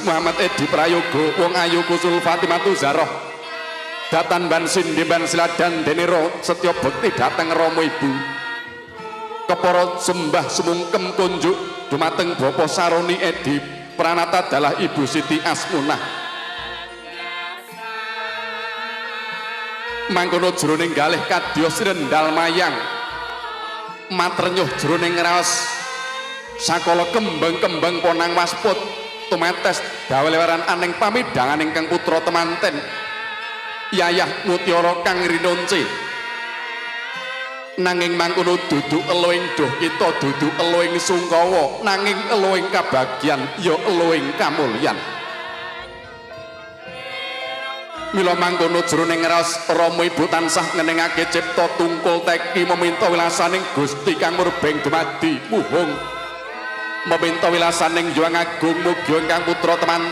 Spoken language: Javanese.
Muhammad Edi Prayogo wong ayu kusul Fatimatu Zaroh datan ban sindhi siladan deniro setya bekti dhateng Rama Ibu kepara sembah sumungkem kunjuk dumateng Bapak Saroni Edi Pranata dalah Ibu Siti Asmunah. Mangkono jroning galih kadya srendal mayang matrenyuh jroning raos sakala kembang-kembang ponang wasput tumetes dawelewaran aning pamidhangan ingkang putra temanten yayah mutiara kang rinonce. Nanging mangkono dudu eluing duh kita, dudu eluing sungkawa, nanging eluing kabagyan ya eluing kamulyan. Mila mangkono jroning raos Rama Ibu tansah ngeningake cipta tungkul teki meminta wilasaning Gusti kang murbeng dumadi muhung meminta wilasaning Hyang Agung mugi ingkang putra teman